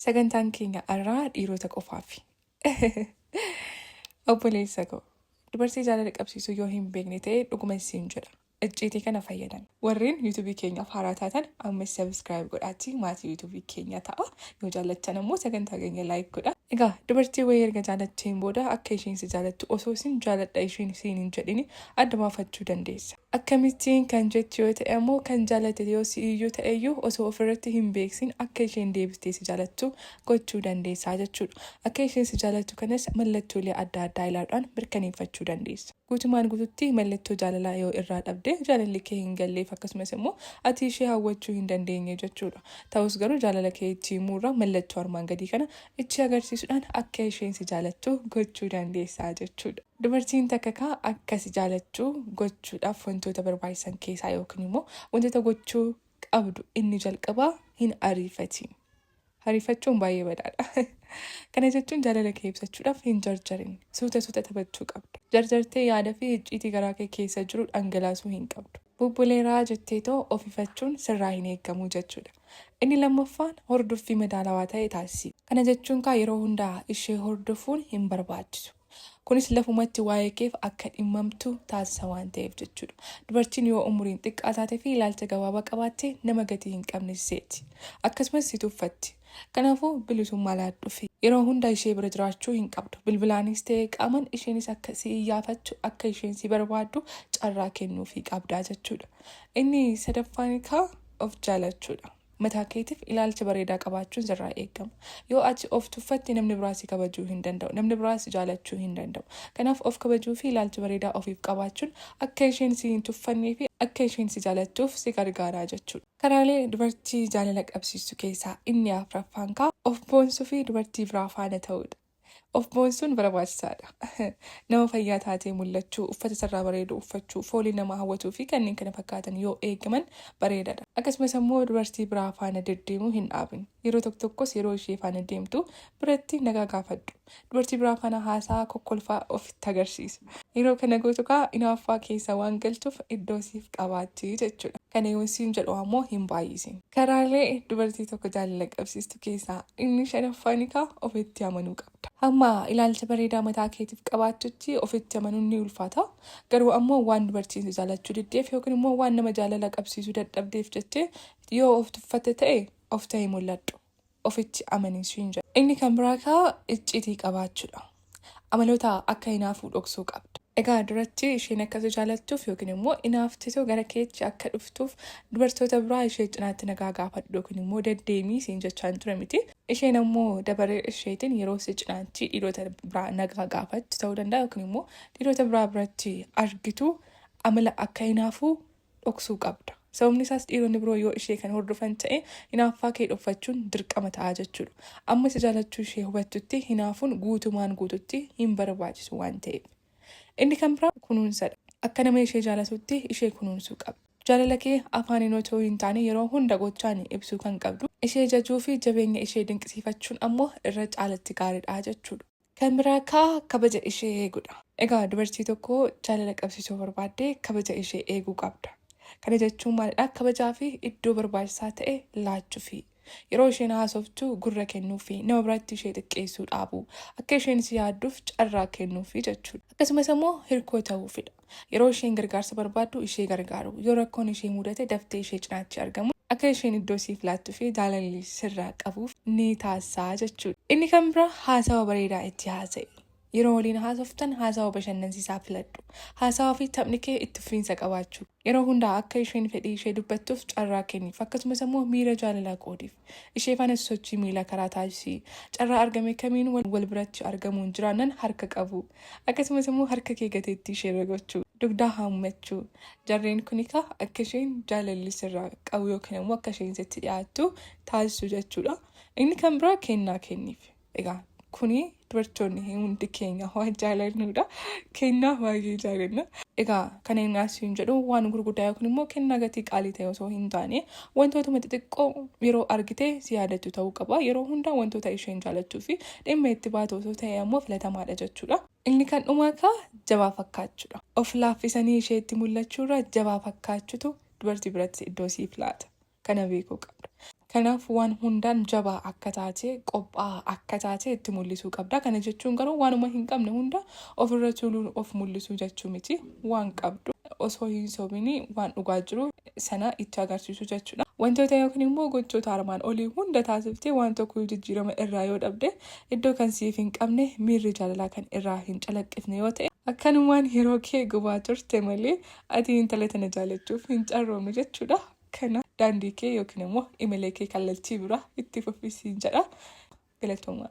Sagantaan keenya har'aa dhiirota qofaafi. Obboleessa koo, dubartii jaalala qabsiisuu yoo hin beekne ta'e dhuguma siin jedha. Icciitii kana fayyadami. Warreen YouTube keenyaaf haaraa taatan ammas subscribe godhaatii maatii YouTube keenya ta'a. Yoo jaallattan ammoo sagantaa keenya like godha. Egaa dubartii wayii erga jaalatteen booda akka isheen si jaalattu osoo sin jaaladha isheen siin hin jedhini adda baafachuu dandeessa. Akkamittiin kan jettu yoo ta'e ammoo kan jaalatte yoo si'iyyuu ta'eyyuu osoo ofirratti hin beeksin akka isheen deebistee si jaalattu gochuu dandeessa jechuudha. Akka isheen si jaalattu kanas mallattoolee adda addaa ilaaluudhaan mirkaneeffachuu dandeessa. Guutumaan guututti mallattoo jaalalaa yoo irraa dhabde jaalalli kee hin galleef akkasumas immoo ati ishee hawwachuu hin dandeenye jechuudha. Ta'us garuu jaalala kee itti himuurra mallattoo armaan gadii kana itti agarsiisuudhaan akka isheen si jaalattu gochuu dandeessa jechuudha. Dubartiin takka kaa akka si jaalattu gochuudhaaf wantoota barbaachisan keessaa yookiin immoo wantoota gochuu qabdu inni jalqabaa hin ariifatiin. Ariifachuun baay'ee badaadha. Kana jechuun jaalala kee ibsachuudhaaf hin jarjarin. Suuta suuta taphachuu qabda. Jarjartee yaada fi icciitii garaa kee keessa jiru dhangalaasuu hin qabdu. Bubbuleeraa jetteetoo of ifachuun sirraa hin eegamu jechuudha. Inni lammaffaan hordoffii madaalawaa ta'e taasisi. Kana jechuun kaa yeroo hundaa ishee hordofuun hin barbaachisu. Kunis lafumatti waa'ee keef akka dhimmamtu taasisa waan ta'eef jechuudha. Dubartiin yoo umuriin xiqqaa taate fi ilaalcha gabaabaa qabaatte nama gatii hin qabne si seeti. Akkasumas si tuffatti. Kanaafuu bilisummaa laadhufi. Yeroo hunda ishee bira jiraachuu hin qabdu. Bilbilaanis ta'e qaaman isheenis akka si iyyaafattu, akka isheen si barbaaddu carraa kennuufii qabda jechuudha. Inni sadaffaan kaa of jaalachuudha. Mataa keetiif ilaalcha bareedaa qabaachuun sirraa eegama. Yoo ati of tuffatte namni biraa si kabajuu hin danda'u. Namni biraa si jaalachuu hin danda'u. Kanaaf of kabajuu fi ilaalcha bareedaa ofiif qabaachuun akka isheen si hin tuffannee fi akka isheen si jaalattuuf si gargaara jechuudha. Karaalee dubartii jaalala qabsiistu keessaa inni afraffaan kaa of boonsuu fi dubartii biraa faana ta'uudha. Of boonsuun barbaachisaadha. Nama fayyaa taatee mul'achuu, uffata sirraa bareedu uffachuu, foolii nama hawwatuu fi kanneen kana fakkaatan yoo eegaman bareedaadha. Akkasumas ammoo dubartii biraa faana deddeemuu hin dhaabin. Yeroo tokko tokkos yeroo ishee faana deemtu biratti nagaa gaafadhu. Dubartii biraa faana haasaa kokkolfaa ofitti agarsiisi. Yeroo kana gootu kaa inaaffaa keessa waan galtuuf iddoo siif qabaatti jechuudha. Kana yoon siin jedhu ammoo hin baay'isin. Karaalee dubartii tokko jaalala qabsiistu keessaa inni shanaffaan kaa ofitti amanuu qabda. Hamma ilaalcha bareedaa mataa keetiif qabaattutti ofitti amanuun ni ulfaata. Garuu ammoo waan dubartiin si jaalachuu diddeef yookiin immoo waan nama jaalala qabsiisuu dadhabdeef jettee yoo of tuffatte ta'e of ta'ii mul'adhu. Ofitti amani siin jedha. Inni kan biraa kaa icciitii qabaachuudha. Amaloota akka hinaafuu dhoksuu qabda. Egaa duratti isheen akka si jaalattuuf yookiin immoo inaafteetoo gara keetti akka dhuftuuf dubartoota biraa ishee cinaatti nagaa gaafadhu yookiin immoo deddeemii siin jechaan ture miti. Isheen ammoo dabaree isheetiin yeroo si cinaatti dhiirota biraa nagaa gaafattu ta'uu danda'a yookiin immoo dhiirota biraa biratti argitu amala akka hinaafuu dhoksuu qabda. Sababni isaas dhiironni biroo yoo ishee kan hordofan ta'e hinaaffaa kee dhokfachuun dirqama ta'a jechuudha. Amma si jaalachuu ishee hubattutti hinaafuun guutumaan guututti hin barbaachisu waan ta'eef. Inni kan biraa kunuunsadha. Akka nama ishee jaalatutti ishee kunuunsuu qabda. Jaalala kee afaaniin otoo hin taane yeroo hunda gochaan ibsuu kan qabdu. Ishee jajuu fi jabeenya ishee dinqisiifachuun ammoo irra caalatti gaariidha jechuudha. Kan biraa kaa kabaja ishee eeguudha. Egaa dubartii tokko jaalala qabsiisuu barbaadde kabaja ishee eeguu qabda. Kana jechuun maalidha? Kabajaa fi iddoo barbaachisaa ta'e laachuufi. Yeroo isheen haasoftu gurra kennuufi, nama biratti ishee xiqqeessuu dhaabuu, akka isheen si yaadduuf carraa kennuufi jechuudha. Akkasumas immoo hirkoo ta'uufidha. Yeroo isheen gargaarsa barbaaddu ishee gargaaruu, yoo rakkoon ishee mudate daftee ishee cinaatti argamuun akka isheen iddoo siif laattuu fi jaalalli sirraa qabuuf ni taasisa jechuudha. Inni kan biraa haasawa bareedaa itti haasa'i. Yeroo waliin haasoftan haasawa bashannansiisaa filadhu. Haasawaa fi taphni kee itti fufiinsa qabaachuu qaba. Yeroo hundaa akka isheen fedhii ishee dubbattuuf carraa kenniif. Akkasumas ammoo miira jaalalaa qoodiif. Ishee faanas sochii miilaa karaa taasisi. Carraa argame kamiinuu wal biratti argamuun jiraannan harka qabuu. Akkasumas immoo harka kee gateettii isheerra gochuu. Dugdaa haammachuu. Jarreen kuni kaa akka isheen jaalalli sirraa qabu yookiin immoo akka isheen sitti dhiyaattu taasisu jechuudha. Inni kan biraa kennaa kenniif. Egaa kuni dubartoonni hundi keenya waan jaalannudha. Kennaa baay'ee jaalanna. Egaa kana inni asiin jedhu waan gurguddaa yookiin immoo kennaa gatii qaalii ta'e osoo hin taane wantootuma xixiqqoo yeroo argite si yaadattu ta'uu qaba. Yeroo hundaa wantoota isheen jaalattuu fi dhimma itti baatu osoo ta'e ammoo filatamaadha jechuudha. Inni kan dhumaa kaa jabaa fakkaachuudha. Of laaffisanii isheetti mul'achuurra jabaa fakkaachutu dubartii biratti iddoo siif laata. Kana beekuu qabda. Kanaaf waan hundaan jabaa akka taate, qophaa'aa akka taate itti mul'isuu qabda. Kana jechuun garuu waanuma hin qabne hunda ofirra tuuluun of mul'isuu jechuu miti. Waan qabdu osoo hin sobini waan dhugaa jiru sana itti agarsiisuu jechuudha. Wantoota yookiin immoo gochoota armaan olii hunda taasiftee waan tokko jijjiirama irraa yoo dhabde, iddoo kan siif hin qabne, miirri jaalalaa kan irraa hin calaqqifne yoo ta'e, akkanumaan yeroo kee gubaa turte malee ati intala tana jaalachuuf hin carroomne jechuudha. Kana daandii kee yookiin immoo imala kee kallattii biraa itti fufisiin jedha. Galatoomaa.